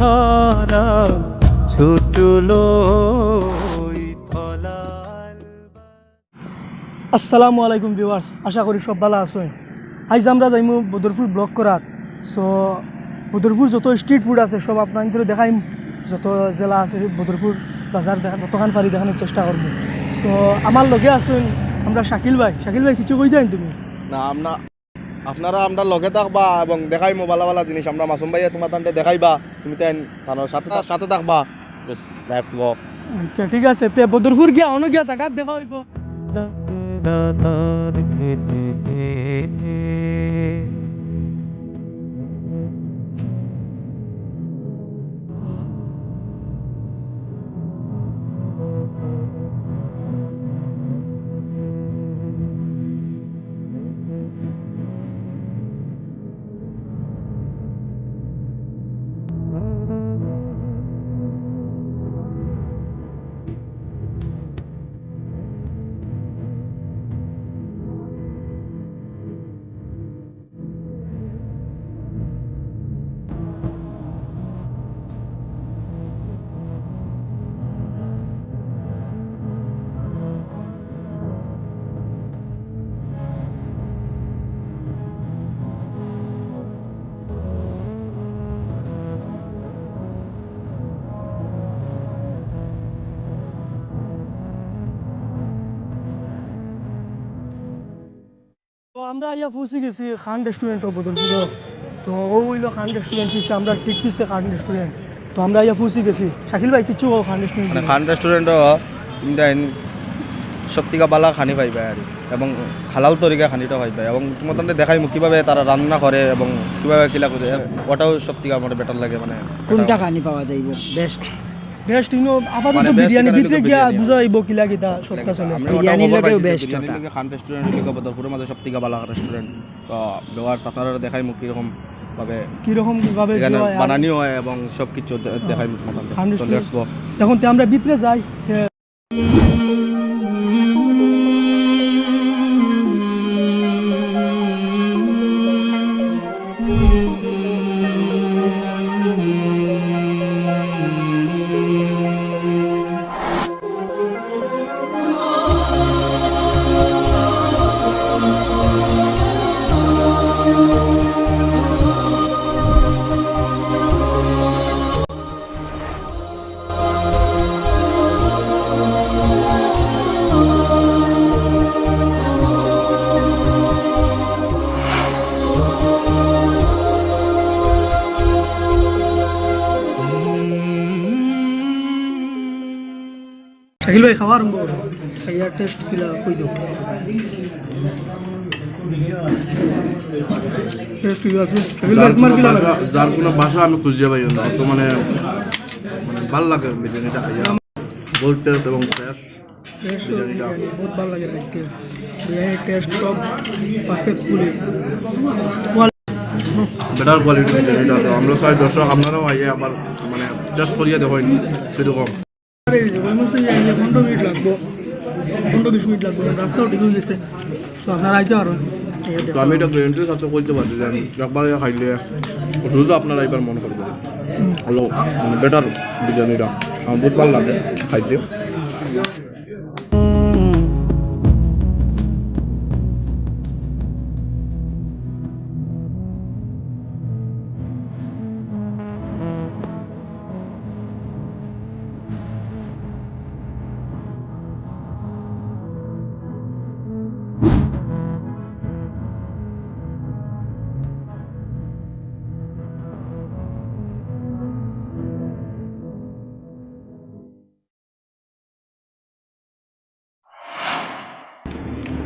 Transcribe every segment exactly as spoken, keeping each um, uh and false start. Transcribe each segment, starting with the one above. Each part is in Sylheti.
ধরা ছোট লই তলাল। আসসালামু আলাইকুম viewers, আশা করি সব ভালা আছইন। আইজ আমরা যাইমু বদরপুর vlog করাত। So বদরপুর যত street food আছে সব আপনাইনতরে দেখাইমু, যত যেলা আছে বদরপুর বাজার দেখা, যতখান পারি দেখানির চেষ্টা করমু। So আমার লগে আছইন আমরার শাকিল ভাই। শাকিল ভাই, কিছু কইতাইন তুমি? না, আমরা আপনারা আমরার লগে থাকবা এবং দেখাইমু ভালা ভালা জিনিস। আমরার মাসুম ভাইয়ে তুমাতানরে দেখাইবা, তুমিতাইন তান সাথে, সাথে থাকবা। Let's go. আচ্ছা, ঠিক আছে, তে বদরপুর গিয়া, অনো গিয়া জাগাত দেখা অইবো। তো আমরা আইয়া পৌঁছি গেছি খান restaurant-ও বদরপুরো। তো অউ অইলো খান restaurant, পিছে আমরা ঠিক পিছে খান restaurant। তো আমরা আইয়া পৌঁছি গেছি। শাকিল ভাই, কিছু কও খান restaurant মানে সম্পর্কে। খান restaurant-ও তুমি তাইন সব থাকি ভালা খানি পাইবা আর, এবং হালাল তরিকা খানিটা পাইবা, এবং তুমাতানরে দেখাইমু কিভাবে তারা রান্না করে এবং কিভাবে কিলা করে, ওটাও সব থাকি আমার better লাগে। মানে কোনটা ওটাও খানি পাওয়া যাইবো best? Best, you know, আপাতত মানে best বিরিয়ানি এখানে ভিতরে গিয়া বিরিয়ানি বুঝা অইবো কিলা কিতা সবটা চলে। আমরা ওটাও বিরিয়ানির খবর লগেও পাইছি যে best বিরিয়ানির ওটা। লগে খান restaurant-ও বদরপুরর মাঝে সব থাকি ভালা restaurant। তো viewers, আপনারারে দেখাইমু কিরকম ভাবে কিরকম ভাবে এখানে কি হয় আর বানানি হয় এবং সব কিছু দে-, হ্যাঁ। দেখাইমু তুমাতানরে। খান তো restaurant। Let's go. এখন তে আমরা ভিতরে যাই। শাকিল ভাই, খাওয়া আরম্ভ করো। খাইয়া taste কিলা কই দেও। Taste ঠিক আছে। শাকিল ভাই, যার তোমার কোনো কিলা লাগে? ভাষা, যার কোনো ভাষা আমি খুঁজে পাই না। তো মানে, মানে ভালা লাগে বিরিয়ানিটা খাইয়া। Bold taste এবং fresh। Fresh বিরিয়ানিটা। বিরিয়ানি, বহুত ভালা লাগে খাইতে। বিরিয়ানির taste সব perfect fully। Better quality বিরিয়ানিটা। তো আমরা চাই দর্শক আপনারাও আইয়া আবার মানে test করিয়া দেখইন কিরকম। আরে, almost এই যে পনেরো মিনিট লাগবো, পনেরো বিশ মিনিট লাগবো, রাস্তাও ঠিক অই গেছে। So আপনারা আইতা পারইন। এই তো আমি এটা guarantee-র সাথে কইতে পারি যে একবার খাইলে শুধু আপনারা আইবার মন করবো। হুম। হলো, মানে, better বিরিয়ানিটা। আমার বহুত ভালা লাগে খাইতে।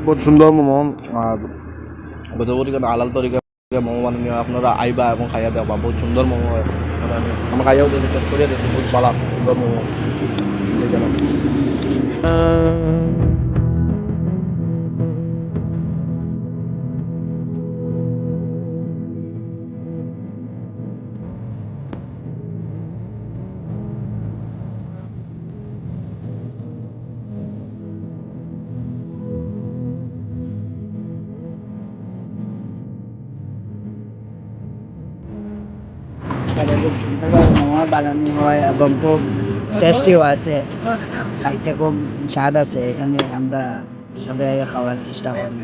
বহুত সুন্দর মোমো, আর বদরপুর ইখান হালাল তরিকা মোমো বানানি অয়। আপনারা আইবা এবং খাইয়া দেখবা, বহুত সুন্দর মোমো অয়। আমরা খাইয়াও দেখি, test করিয়া দেখি, বহুত ভালা, সুন্দর মোমো। বানানো হয় এবং খুব টেস্টিও আছে, খাইতে খুব স্বাদ আছে। এখানে আমরা সবাই খাওয়ার চেষ্টা করি।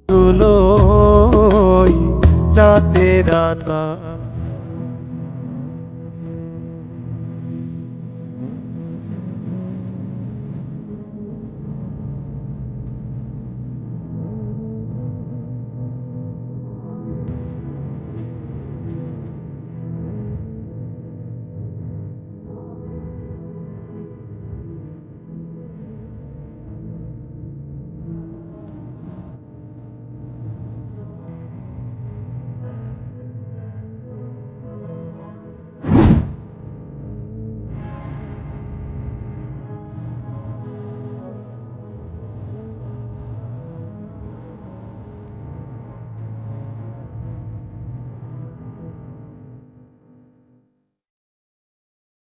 তুলোই রাতের আধার।